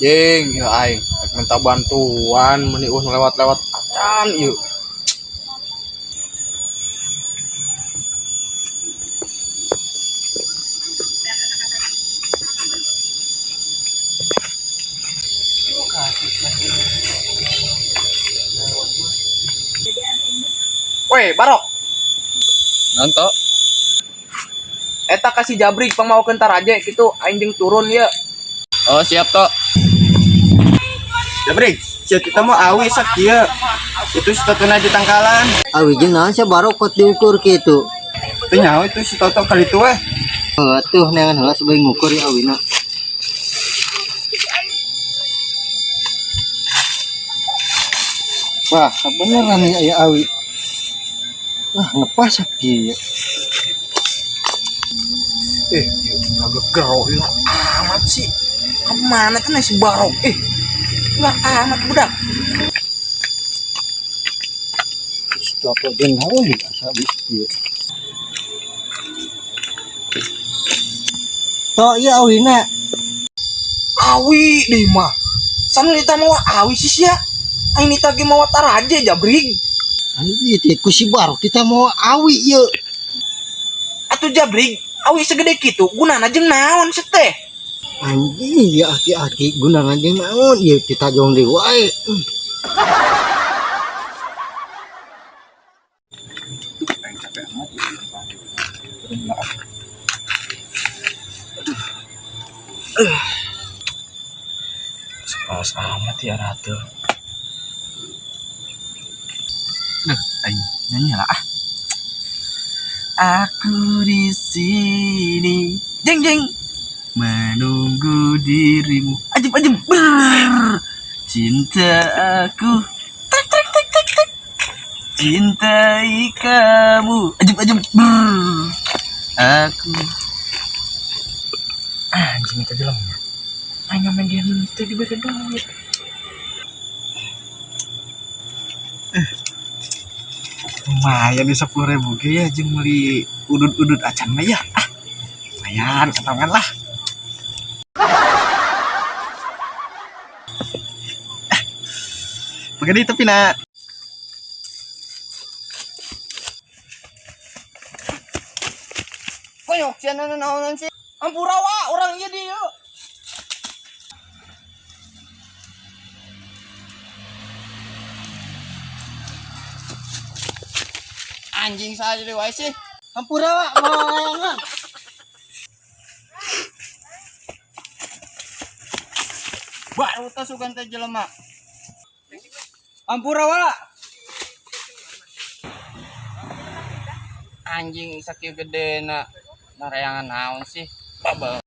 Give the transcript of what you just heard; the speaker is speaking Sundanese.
Anjing, ya aing rek minta bantuan meni uh lewat-lewat acan ieu. Weh, Barok. Nonton. Eta kasih jabrik pangmaokeun taraje kitu aing jeung turun ieu. Oh, siap toh. Jabrik, sia kita mau awi sak ieu. Itu si Toto di tangkalan. Awi jeung naon sia Barok kot diukur kitu. Teu nyaho itu si Toto kali itu weh. Heuh tuh neangan heula sebeuing ngukur ya awina. Wah, beneran nih aya awi. Wah, ngepas kieu. Eh, ieu agak gero hilang amat sih. Kemana kan si Barok? Eh, hilang amat budak. Si Toto jeung naon ieu asa kieu. Tok ieu awina. Awi deui mah. Sana nita mawa awi sih sia. Aing nita ge mawa taraje jabrig. Anjir, teh ku si Barok kita mau awi ieu. Atuh jabrig, awi segede kitu gunana jeung naon sih teh? Anjing, ya aki-aki gunana jeung naon ieu kita jong deui wae. Sepalas amat ya ratu. Duh, aing nyanyi lah ah. Aku di sini, jeng jeng, menunggu dirimu. Ajem ajem, brrr. Cinta aku, tek tek tek tek tek. Cintai kamu, ajem ajem, brrr. Aku. Anjing itu jelema. Aing ngamen dia teh diberi duit. Lumayan nih 10.000 ge ya jeung meuli udud-udud acan mah ya. Ah, lumayan kantongan lah. Ah, begini tapi nak. Koyok sia naonan sih. Ampura wa urang ieu di ieu. Anjing saja deui wae sih. Hampura wa mau layangan. Baru teh sugan teh jelema. Ampura wa. Anjing sakieu gedena. Narayangan naon sih? Babel.